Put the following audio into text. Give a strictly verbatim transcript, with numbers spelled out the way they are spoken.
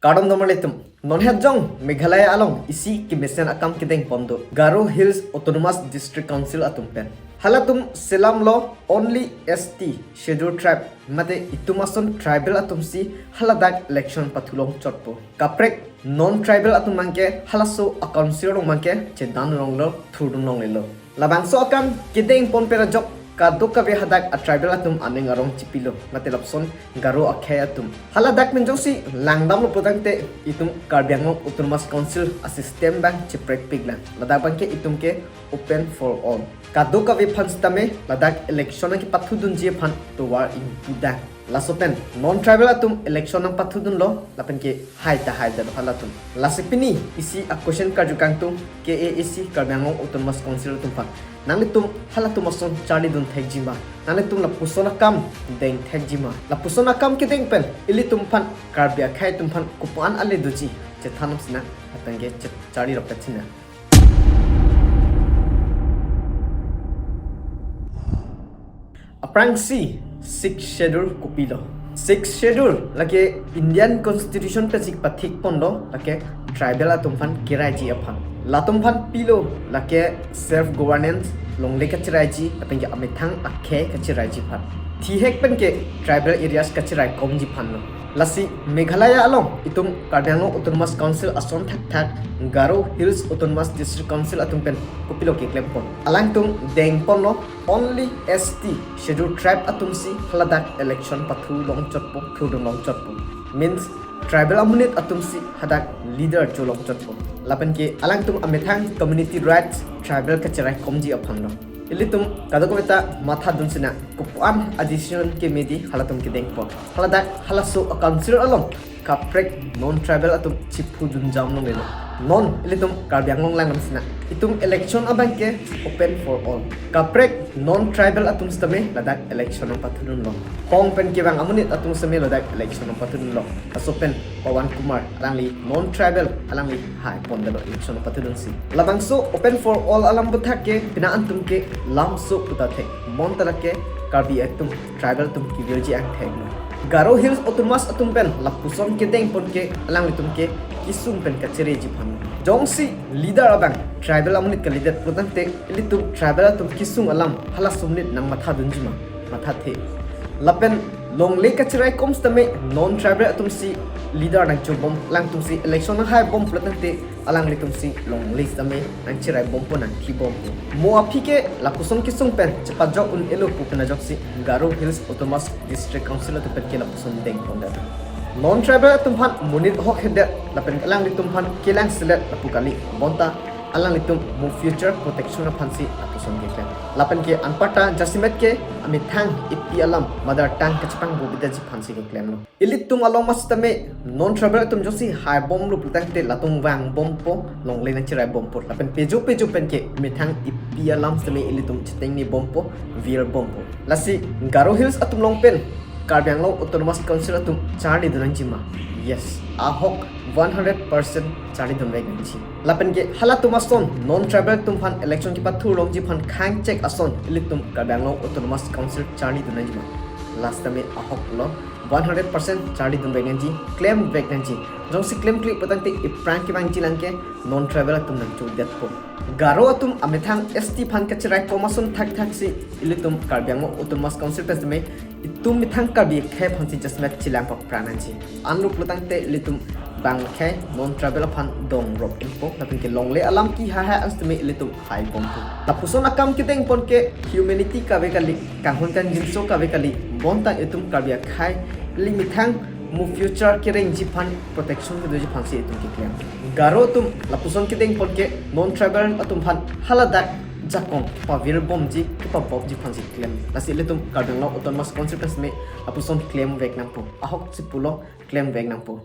Kardom dom arlitum. Non het jong Meghalaya along isi kemesen akam kedeng pon do, Garo Hills Autonomous District Council atum pen. Halatum selam lo only S T, Scheduled Tribe, mate itum ason tribal atum si haladak election pathu longchotpo. Kaprek non-tribal atum abangke halaso a-council along abangke chedan longlo, thurdun longlelo. Labangso akam kedeng pon pen ajok kadokave hadak a-tribal atum aning arong chipilo, mate lapuson Garo akhei atum. Haladak pen jongsi langdamlo putangte itum Karbi Anglong Autonomous Council a-system abang cheprekpik lang. Ladak abangke itum ke open for all. Kadokave aphan sitame ladak election nangkepathudunji aphan tovar ingpudang. Laso pen non-tribal atum election nangpathudunlo, lapen ke hai ta hai dalo halatum. Lasi pini isi a-question karju kangtung, K A A C Karbi Anglong Autonomous Council atum aphan. Nanglitum halatum ason charlidun thekji ma? Nanglitum lapuson akam deng thekji ma? Lapuson akam kedeng pen ilitum aphan, Karbi akhei atum aphan kopuan ale doji, chethan nang sinang, atangke chet charli rap chinang. Aphrangsi Sixth Schedule kopilo? Sixth Schedule lake Indian Constitution pensi pathik ponlo, lake tribal atum aphan keraiji aphan. Latum aphan pilo lake self governance, longle kacheraiji, lapen ke amethang akhei kacheraiji aphan. Thihek pen ke tribal areas kacheraikomji aphanlo. Lasi Meghalaya along itum Karbi Anglong Autonomous Council ason thakthak Garo Hills Autonomous District Council atum pen kopilo keklem pon? Alangtum deng ponlo, only S T, Scheduled Tribe atum si haladak election pathu longchotpo, thurdun longchotpo. Means tribal amonit atum si hadak leader cho longchotpo. Lapen ke alangtum amethang community rights, tribal kacheraikomji aphanlo. Ilitum kadokave ta mathadun sinang, kopuan a-decision keme di halatum kedeng pon. Haladak halaso a-council along kaprek non-tribal atum chiphudun jam longlelo. Non ilitum Karbi Anglong langdam sinang, itum election abangke open for all. Kaprek non-tribal atum sitame ladak election nangpathudunlo. Hong pen kevang amonit atum sitame ladak election nangpathudunlo. Laso pen Pawan Kumar, alangli non-tribal, alangli hai pondalo election pathudunsi. Labangso open for all alam aputhak ke pina antum ke lamso puta thek. Bonta lake Karbi atum, tribal atum kevirji angtheklo. Garo Hills Autonomous atum pen lapuson kedeng pon ke alanglitum ke kesung pen kachereji aphan. Jongsi leader abang tribal amonit kalidet putangte ilitum tribal atum kesung alam halaso amonit nangmathadunji ma? Mathathe. Lapen longle kacheraikom sitame non-tribal atum si leader nangchobom, alangtum si election nanghai bom putangte alanglitum si longle sitame nangcherai bompo, nangthi bompo. Mo aphi ke lapuson kesung pen chepajok un-elo pu pen ajoksi Garo Hills Autonomous District Council atum pen ke lapuson deng pon data. Non-tribal atum aphan monit ahok hedet lapen alanglitum aphan kelang selet lapu kali, bonta alanglitum mo future protection aphansi lapuson keklem. Lapen ke anparta jasemet ke amethang epi alam mother tongue kachepangbo bidetji aphansi keklemlo. Ilitum along ma sitame non-tribal atum jongsi hai bomlo putangte latum vang bompo, longle nangcherai bompo. Lapen pejo pejo pen ke methang epi alam sitame ilitum chetengne bompo, vir bompo. Lasi Garo Hills atum along pen Karbi Anglong Autonomous Council atum charlidun nangji ma? Yes, ahok one hundred percent charlidun vek nangji. Lapen ke halatum ason non-tribal atum aphan election kepathur longji aphan khang chek ason ilitum Karbi Anglong Autonomous Council charlidun nangji ma? Last time ahok lo, one hundred percent charlidun vek nangji, klem vek nangji. Jongsi klemkle putangte iphrang kevangji lang ke non-tribal atum nangchodetpo. Garo atum amethang S T aphan kacheraikom ason thakthak si ilitum Karbi Anglong Autonomous Council pen sitame itum methang Karbi akhei aphansi jasemet chelang paphrang nangji. Anlo putangte ilitum bang akhei non-tribal aphan dongrop ingpo, lapen ke longle alam kehai hai an sitame ilitum hai bompo. Lapuson akam kedeng pon ke humanity kave kali, kanghon kangjinso kave kali, bonta itum Karbi akhei ili methang mo future kerengji aphan, protection kedoji aphansi itum keklem. Garo atum lapuson kedeng pon ke non-tribal atum aphan haladak jakong kepavir bomji, kepabopji aphansi klem. Lasi ilitum Karbi Anglong Autonomous Council pen sitame lapuson klem vek nangpo. Ahok si pulo, klem vek nangpo.